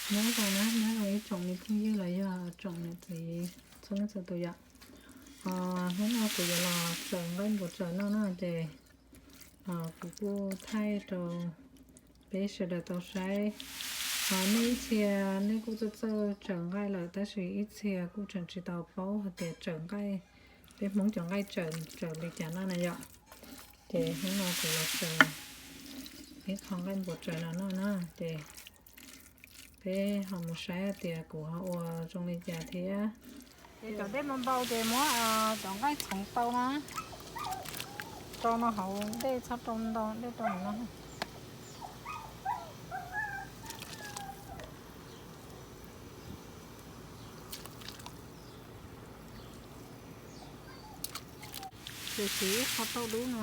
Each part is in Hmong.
Nyob zoo na, nyob zoo ib tsoom me phooj ywg los yog tsoom niam txiv txhua leej txhua tus yom. Hnub no kuv yuav los tsaws nqaij npua tsaws noj na, ces kuv kuj thaij rau peb sawv daws tau saib. Nej ib txhia nej kuj txawj txawj tsaws nqaij lawm, tab sis ib txhia kuj tseem tsis tau paub hais tias tsaws nqaij, peb Hmoob cov nqaij tsaws tsaws li cas noj na yom. Ces hnub no kuv los tsaws ib qho nqaij npua tsaws los noj na, ces peb ho mus saib tias kuv ho ua zoo li cas thiab. Ces cov dej npau npau ces muab cov nqaij txhoov tau na, rau no hauv dej, txhob rau ntau dej rau no. Ces siv ib qho tauj dub no,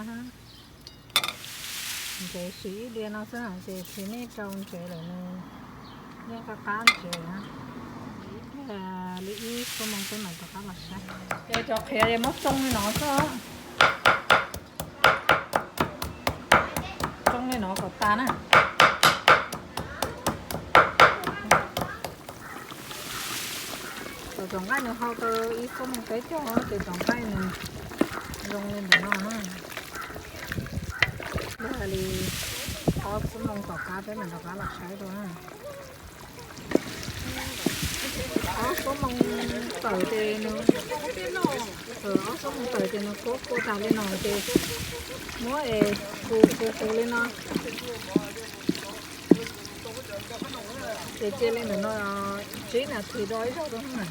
ntsev siv ib diav no xwb, ces siv nej rau ntsev lawm nws yeej qab qab ntsev na. Ib pliag li ib xuab moos peb mam rov qab los saib. Ces cov qhiav es muab tsoo li no xwb, tsoo li no kom tas na. Thaum cov nqaij nws hau tau ib xuab moos peb caug ces cov nqaij nws zoo li ntawm no na. Ib pliag li ob xuab moos tom qab peb mam rov qab los saib dua na. Ob xuab moos tawm ces nws, ob xuab moos tawm ces nws kuab kua tas li no ces muab es pus pus pus li no. Ces cia li ntawm no tsib nas this do ib zaug rau na.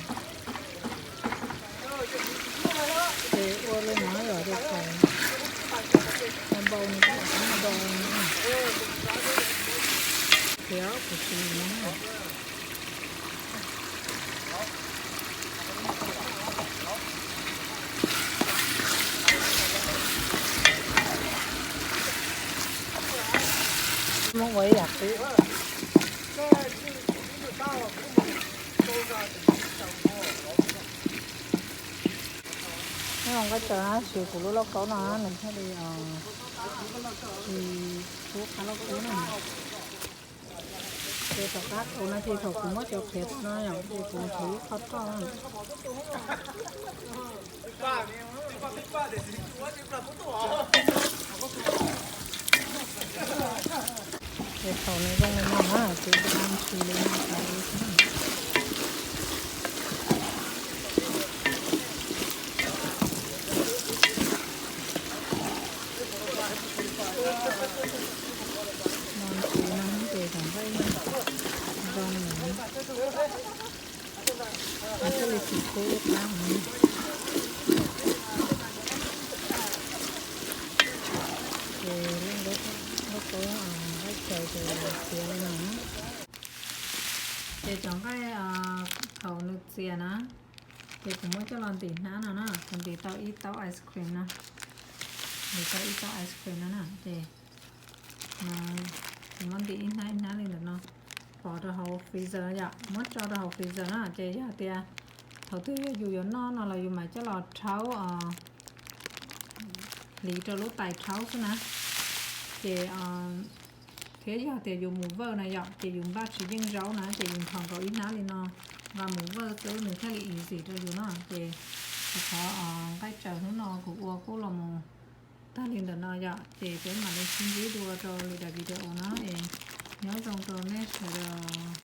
Ces ua li no yom, ces thaum npau nws kuj tsis do, ces kuv siv no. Muab ua ib yam qub. Nyob zoo nqaij tsaws na, siv kuv lub lauj kaub no nws thiaj li tsis kub qab lauj kaub na. Ces tom qab thaum no ces thaum kuv muab cov qhiav tag no yom, ces kuv thov ib qho roj. Ces thaum nws zoo li no na, ces kuv mam siv li no xwb. No siv no ces cov nqaij zoo li no, thiaj li tsis kub qab heev. Ces lauj kaub nqaij tsaws ces txias li no na. Ces cov nqaij thaum nws txias na, ces kuv muab coj los ntim hnab no na, kuv ntim tau ib taub ice cream no, ntim tau ib taub ice cream no na, ces kuv muab ntim ib hnab ib hnab li ntawm no, pov rau hauv freezer yom, muab tso rau hauv freezer na, ces yog tias thaum twg yog yus yuav noj no los yus mam coj los rhaub, hliv rau lub tais rhaub xwb na. Ces thiab yog tias yus mus vawj na yom, ces yus npaj tsis yeej zaub na, ces yus nthos nkaus ib hnab li no, nqa mus vawj xwb nws thiaj li easy rau yus no. Ces qhov nqaij tsaws hnub no kuv ua kuj los mus tag li ntawm no yom, ces peb mam li sib ntsib dua rau lwm daim video no es nyob zoo rau nej sawv daws.